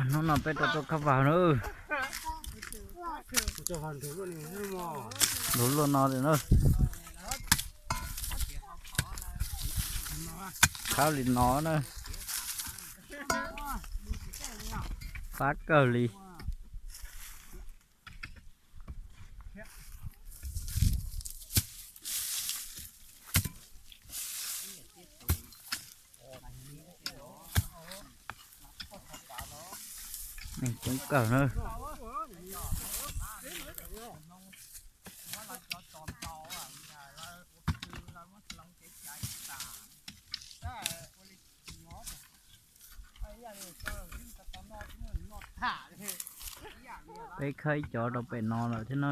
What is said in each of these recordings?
Hnub no peb rau tuaj khab vag na. Nrug luaj no li na. Khab li no na. Fab kawg li. Neeg coob kawg na. Peb khawb ib cov rau pem no lawm thiab na.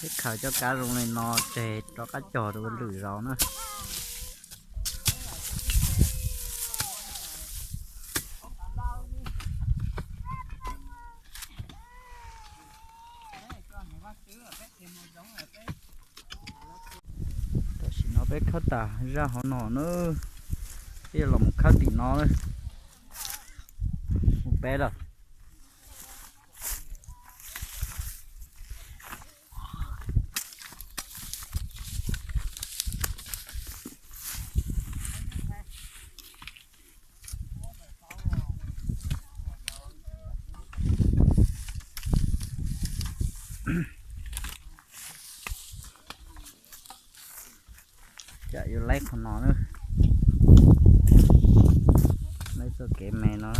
Peb khaws cov kab zoo li no tseg rov qab cog rau lwm zaus na. Tam sim no peb khawb tas zaj hauv no na, peb yuav los mus khawb tim no mus peb lawm. Tsam yuav laib qhov no na, laib txoj kev me no.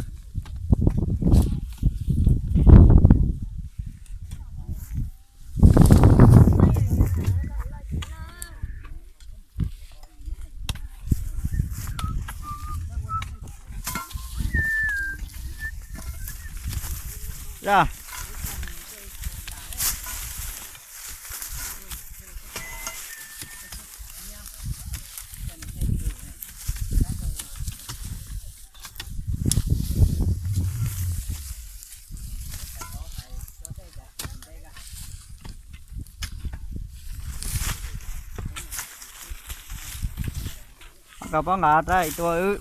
Koj pab nqa rab tua wb.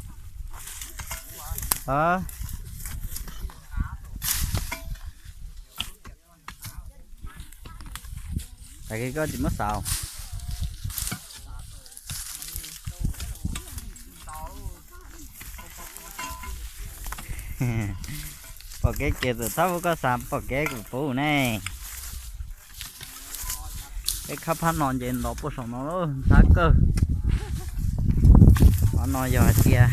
Tag kis koj tsis muab xaus. Pom kev kiag tus thab pub koj xav pom kev kuv pub ne. Peb khab phab no nce ntov puag saum no lawm, ntxhab kawg. Qhov no yog hais tias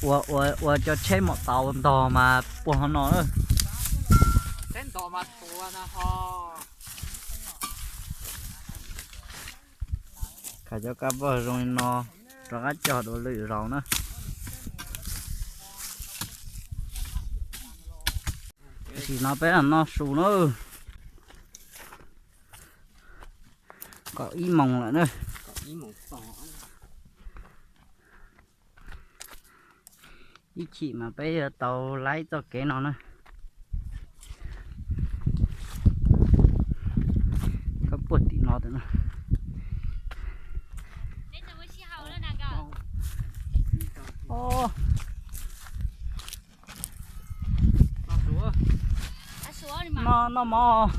ua, ua, ua cov tsheb maum taus ntog mas puag qhov no na. Khaws cov kab vog zoo li no rov qab cog dua lwm zaus na. Tam sim no peb noj su na. Kaum ib moos lawm na. Ib chim mas peb yuav tau laib txoj kev no na. Koj puag tim no tam no. Noj, noj mov.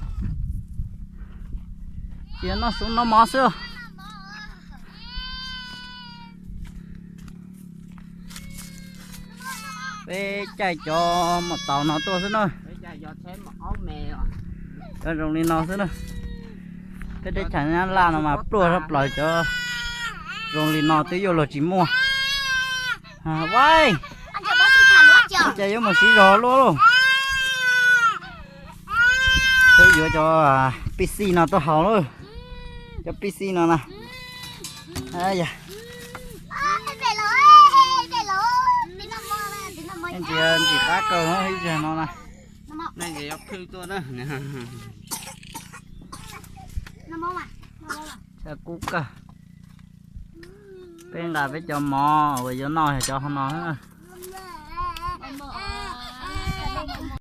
Tsis noj su noj mov xwb. Peb caij cov maum taus no tuaj xwb na. Cov zoo li no xwb na. Peb teb chaws Nyab Laj no mas pluaj tshaj plaws cov zoo li no twb yuav luag tsis muaj. Vaij, cas yuav mus siv zog luaj lauj. Peb yuav cov pib xij no tuaj haus lauj. Cov pib xij no na. Ntsia ntxim qab kawg ib zag no na. Nej ntsia yuav phwj tuaj na. Kub kawg. Peb nqa peb cov mov uas yuav noj yog cov hauv no.